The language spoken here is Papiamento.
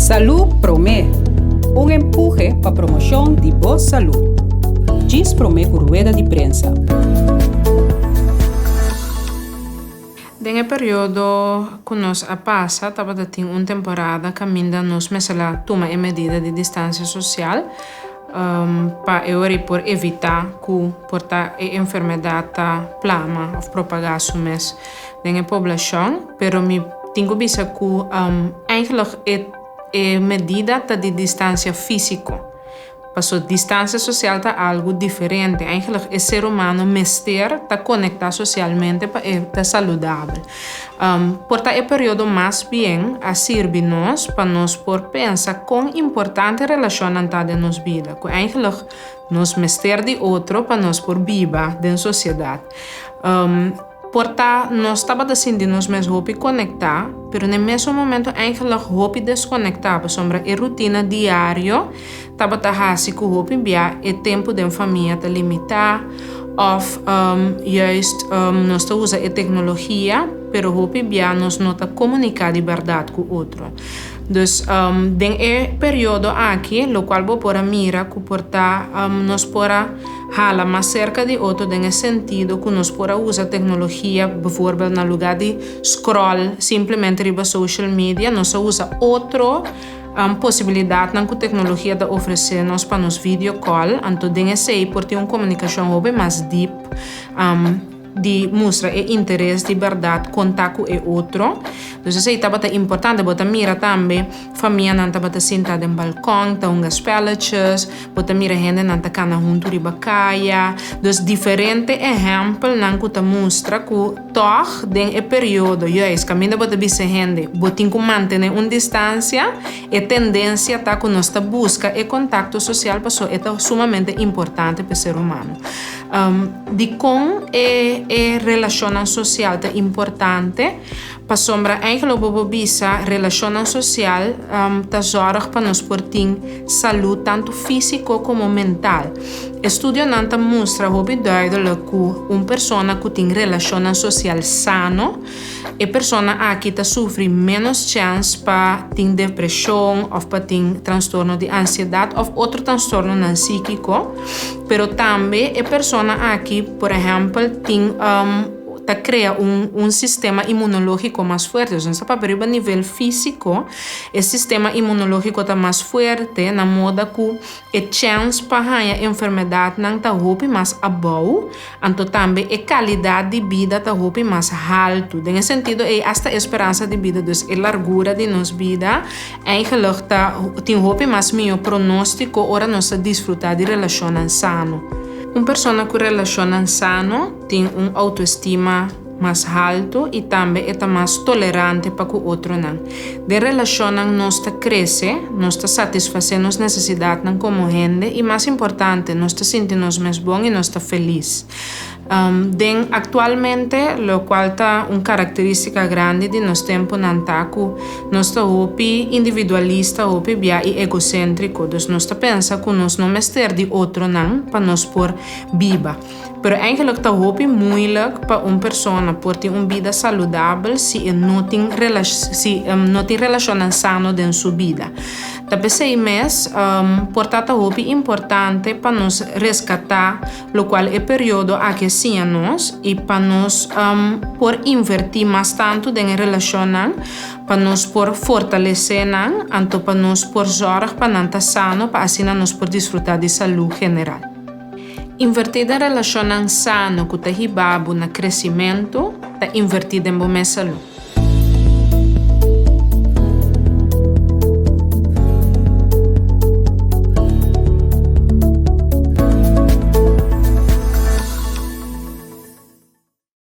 Salú Promé, un empuhe pa promoshon di bo salú. Djis promé ku rueda di prensa. Den e periodo ku nos a pasa tabata tin un temporada kaminda nos mester a tuma e medida di distansia sosial pa e ora ei por evitá ku por ta e enfermedat ta plama òf propagá su mes den e poblashon. Pero mi tin ku bisa ku eigenlijk e medida ta di distansia físiko. Paso distansia sosial ta algu diferente. Eigenlijk e ser humano mester ta konektá sosialmente pa e ta saludabel. Por ta e periodo mas bien a sirbi nos pa nos por pensa kon importante relashonnan ta den nos bida, ku eigenlijk nos mester di otro pa nos por biba den sosiedat. Por ta nos tabata sinti nos mes hopi konektá, pero na e mesun momento eigenlijk hopi deskonektá pasobra e rutina diario tabata hasi ku hopi bia e tempu den famia ta limitá òf juist nos ta usa e teknologia pero hopi bia nos no ta komuniká di bèrdat ku otro. Dus den e periodo aki lokual bo por a mira ku por ta nos por a Hala mas serka di otro den e sentido ku nos por a usa teknologia, bijvoorbeeld na lugá di scroll simplemente riba social media, nos a usa otro posibilidatnan ku teknologia ta ofresé nos pa nos video call, anto den esei por tin un komunikashon hopi mas diep. Di mustra e interes di bèrdat konta ku e otro. Dus esei tabata importante. Bo ta mira tambe famianan tabata sinta den balkon ta hunga spelletjes. Bo ta mira hendenan ta kana huntu riba kaya. Dus diferente ehèmpelnan ku ta mustra ku tòg den e periodo juis kaminda bo ta bisa hende bo tin ku mantené un distansia, e tendensia ta ku nos ta buska e kontakto sosial pasobra e ta sumamente importante pa e ser humano. Dikon e e relashonnan sosial ta importante? Pasobra eigenlijk bo por bisa relashonnan sosial ta zòrg pa nos por tin salú tantu físiko komo mental. Estudionan ta mustra hopi duidelik ku un persona ku tin relashonnan sosial sano, E persona aki ta sufri ménos chèns pa tin depreshon òf pa tin trastorno di ansiedat òf otro trastornonan síkiko. Pero tambe e persona aki, por ehèmpel, tin ta krea un un sistema inmunológiko mas fuerte. Dus nos ta papia riba nivel físiko, e sistema inmunológiko ta mas fuerte na moda ku e chèns pa haña enfermedatnan ta hopi mas abou. Anto tambe e kalidat di bida ta hopi mas haltu. Den e sentido ei asta e speransa di bida, dus e largura di nos bida, eigenlijk ta tin hopi mas mihó pronóstiko ora nos ta disfrutá di relashonnan sano. Un persona ku relashonnan sano tin un outoestima mas haltu i tambe e ta mas tolerante pa ku otronan. Den relashonnan nos ta krese, nos ta satisfasé nos nesesidatnan komo hende i mas importante, nos ta sinti nos mes bon i nos ta felis. Den aktualmente, lokual ta un karakterístika grandi di nos tempunan ta ku nos ta hopi individualista, hopi bia i egoséntriko. Dus nos ta pensa ku nos no mester di otronan pa nos por biba. Pero eigenlijk ta hopi moeilijk pa un persona por tin un bida saludabel si e no tin si e no tin relacionnan sano den su bida. Ta p'esey mes por ta ta hopi importante pa nos rescata locual e periodo aki a siña nos y pa nos por inverti mas tanto den e relacionnan pa nos por fortalece nan anto pa nos por zorg pa nan ta sano pa asina nos por disfruta di salud general. Invertí den relashonnan sano ku ta hiba bo na kresimentu ta invertí den bo mes salú.